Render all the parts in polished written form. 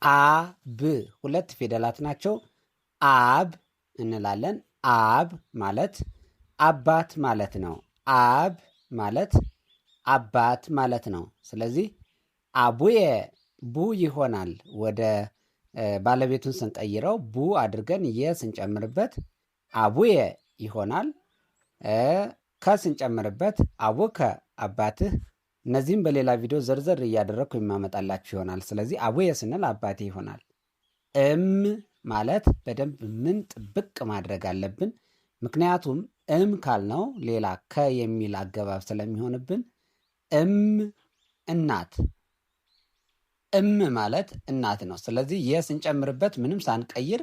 አ ብ ሁለት ፊደላት ናቸው። አብ እንላለን። አብ ማለት አባት ማለት ነው። አብ ማለት አባት ማለት ነው። ስለዚህ አቡየ ቡ ይሆናል። ወደ ባለቤቱን ስንቀይረው ቡ አድርገን የ ስንጨምርበት አቡየ ይሆናል። ከ ስንጨምርበት አቡከ አባትህ። እነዚህም በሌላ ቪዲዮ ዘርዘር እያደረግኩ የማመጣላችሁ ይሆናል። ስለዚህ አቡየ ስንል አባቴ ይሆናል። እም ማለት በደንብ ምን ጥብቅ ማድረግ አለብን። ምክንያቱም እም ካልነው ሌላ ከ የሚል አገባብ ስለሚሆንብን እም እናት፣ እም ማለት እናት ነው። ስለዚህ የ ስንጨምርበት ምንም ሳንቀይር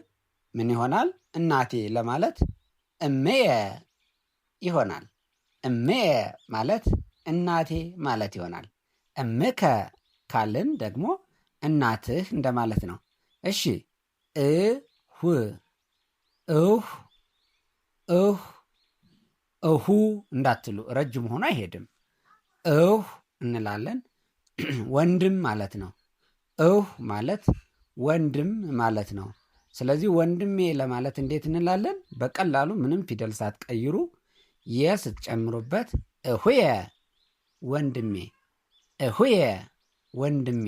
ምን ይሆናል? እናቴ ለማለት እምየ ይሆናል። እምየ ማለት እናቴ ማለት ይሆናል። እምከ ካልን ደግሞ እናትህ እንደማለት ነው። እሺ፣ እሁ፣ እሁ፣ እሁ፣ እሁ እንዳትሉ፣ ረጅም ሆኖ አይሄድም። እሁ እንላለን። ወንድም ማለት ነው። እሁ ማለት ወንድም ማለት ነው። ስለዚህ ወንድሜ ለማለት እንዴት እንላለን? በቀላሉ ምንም ፊደል ሳትቀይሩ የ ስትጨምሩበት እሁየ ወንድሜ፣ እሁየ ወንድሜ፣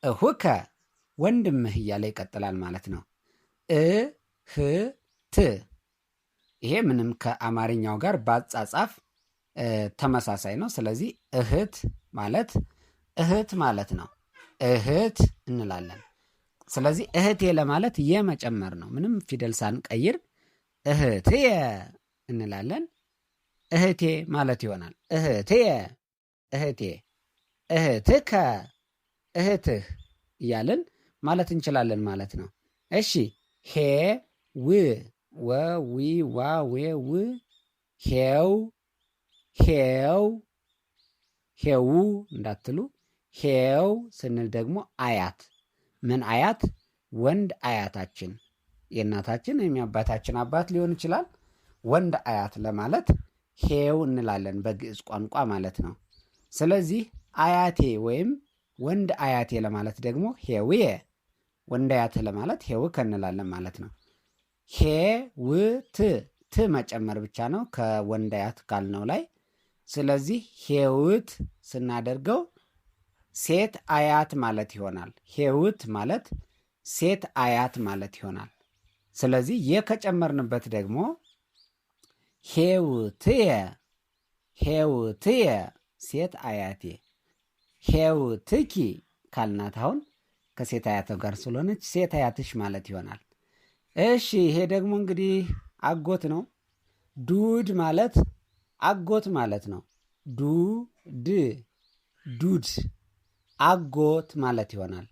እሁከ ወንድምህ እያለ ይቀጥላል ማለት ነው። እህት ይሄ ምንም ከአማርኛው ጋር በአጻጻፍ ተመሳሳይ ነው። ስለዚህ እህት ማለት እህት ማለት ነው። እህት እንላለን። ስለዚህ እህቴ ለማለት የመጨመር ነው። ምንም ፊደል ሳንቀይር እህትየ እንላለን። እህቴ ማለት ይሆናል። እህትየ እህቴ፣ እህትከ እህትህ እያልን ማለት እንችላለን ማለት ነው። እሺ፣ ሄ ው ወ ዊ ዋ ዌ ው፣ ሄው፣ ሄው፣ ሄው እንዳትሉ፣ ሄው ስንል ደግሞ አያት። ምን አያት? ወንድ አያታችን፣ የእናታችን ወይም የአባታችን አባት ሊሆን ይችላል። ወንድ አያት ለማለት ሄው እንላለን በግዕዝ ቋንቋ ማለት ነው። ስለዚህ አያቴ ወይም ወንድ አያቴ ለማለት ደግሞ ሄውየ፣ ወንድ አያትህ ለማለት ሄውከ እንላለን ማለት ነው። ሄውት ት መጨመር ብቻ ነው ከወንድ አያት ካልነው ላይ። ስለዚህ ሄውት ስናደርገው ሴት አያት ማለት ይሆናል። ሄውት ማለት ሴት አያት ማለት ይሆናል። ስለዚህ የ ከጨመርንበት ደግሞ ሄውትየ፣ ሄውትየ ሴት አያቴ። ሄውትኪ ካልናት አሁን ከሴት አያት ጋር ስለሆነች ሴት አያትሽ ማለት ይሆናል። እሺ፣ ይሄ ደግሞ እንግዲህ አጎት ነው። ዱድ ማለት አጎት ማለት ነው። ዱ ድ፣ ዱድ አጎት ማለት ይሆናል።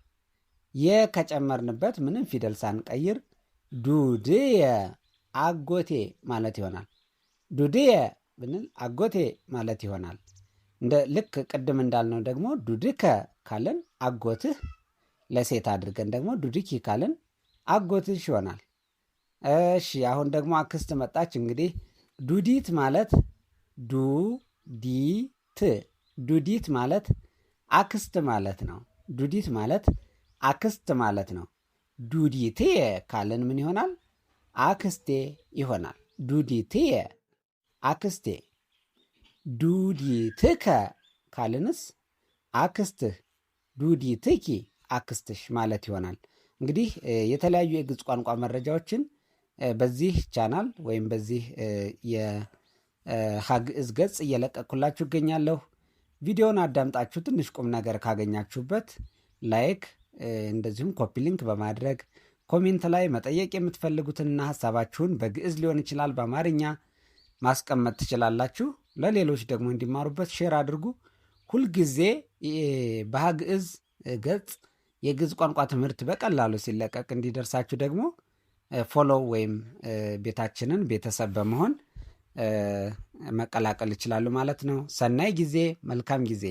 የ ከጨመርንበት ምንም ፊደል ሳንቀይር ዱድየ አጎቴ ማለት ይሆናል። ዱድየ ብንል አጎቴ ማለት ይሆናል። እንደ ልክ ቅድም እንዳልነው ደግሞ ዱድከ ካልን አጎትህ፣ ለሴት አድርገን ደግሞ ዱድኪ ካልን አጎትሽ ይሆናል። እሺ፣ አሁን ደግሞ አክስት መጣች። እንግዲህ ዱዲት ማለት፣ ዱዲት፣ ዱዲት ማለት አክስት ማለት ነው። ዱዲት ማለት አክስት ማለት ነው። ዱዲትየ ካልን ምን ይሆናል? አክስቴ ይሆናል። ዱዲትየ አክስቴ። ዱዲትከ ካልንስ አክስትህ፣ ዱዲትኪ አክስትሽ ማለት ይሆናል። እንግዲህ የተለያዩ የግዕዝ ቋንቋ መረጃዎችን በዚህ ቻናል ወይም በዚህ የሀግዕዝ ገጽ እየለቀቅኩላችሁ እገኛለሁ። ቪዲዮውን አዳምጣችሁ ትንሽ ቁም ነገር ካገኛችሁበት like፣ እንደዚሁም copy link በማድረግ comment ላይ መጠየቅ የምትፈልጉትንና ሀሳባችሁን በግዕዝ ሊሆን ይችላል፣ በአማርኛ ማስቀመጥ ትችላላችሁ። ለሌሎች ደግሞ እንዲማሩበት share አድርጉ። ሁልጊዜ በሀግዕዝ ገጽ የግዕዝ ቋንቋ ትምህርት በቀላሉ ሲለቀቅ እንዲደርሳችሁ ደግሞ follow ወይም ቤታችንን ቤተሰብ በመሆን መቀላቀል ይችላሉ ማለት ነው። ሰናይ ጊዜ፣ መልካም ጊዜ።